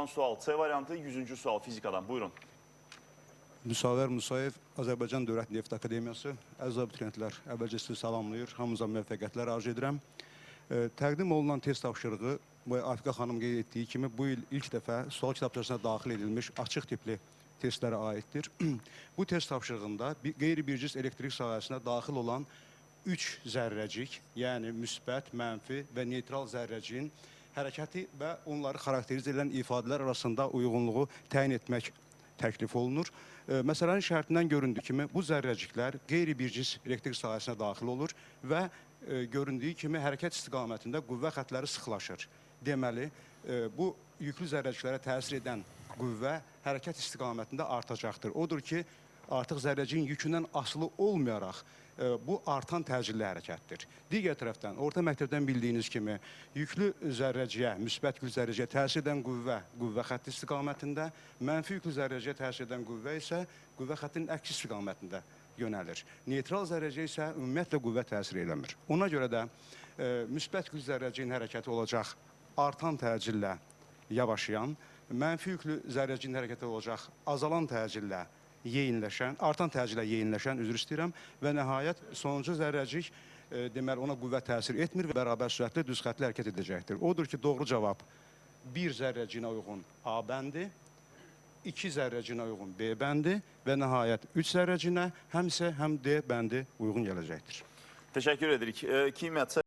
olunan sual C variantı 100-cü sual fizikadan. Buyurun. Müsavər Musayev, Azərbaycan Dövlət Neft Akademiyası. Əziz abituriyentlər, əvvəlcə sizi salamlayır. Hamınıza müvəffəqiyyətlər arzu edirəm. Təqdim olunan test tapşırığı, Afiqə xanım qeyd etdiyi kimi, bu il ilk dəfə sual kitabçasına daxil edilmiş açıq tipli testlərə aiddir. Bu test tapşırığında qeyri-bircins elektrik sahəsinə daxil olan 3 zərrəcik, yəni müsbət, mənfi və neytral zərrəciyin hərəkəti və onları xarakterizə edən ifadələr arasında uyğunluğu təyin etmək təklif olunur. Məsələnin şərtindən göründüyü kimi bu zərrəciklər qeyri-bircins elektrik sahəsinə daxil olur və göründüyü kimi hərəkət istiqamətində qüvvə xətləri sıxlaşır. Deməli, bu yüklü zərrəciklərə təsir edən qüvvə hərəkət istiqamətində artacaqdır. Odur ki, artıq zərrəciyin yükündən asılı olmayaraq bu artan təcilli hərəkətdir. Digər tərəfdən, orta məktəbdən bildiyiniz kimi, yüklü zərrəciyə, müsbət yüklü zərrəciyə təsir edən qüvvə, qüvvə xətti istiqamətində, mənfi yüklü zərrəciyə təsir edən qüvvə isə qüvvə xəttinin əks istiqamətində yönəlir. Neytral zərrəciyə isə ümumiyyətlə qüvvə təsir eləmir. Ona görə də müsbət yüklü zərrəciyin hərəkəti olacaq artan təcillə yavaşlayan, mənfi yüklü zərrəciyin hərəkəti olacaq azalan təcillə yeyinləşən, artan təcillə yeyinləşən, üzr istəyirəm, və nəhayət sonuncu zərrəcik, deməli, ona qüvvə təsir etmir və bərabər sürətli düz xətli hərəkət edəcəkdir. Odur ki, doğru cavab 1 zərrəciyinə uyğun A bəndi, 2 zərrəciyinə uyğun B bəndi və nəhayət 3 zərrəciyinə həm C, həm D bəndi uyğun gələcəkdir. Təşəkkür edirik. Kimya C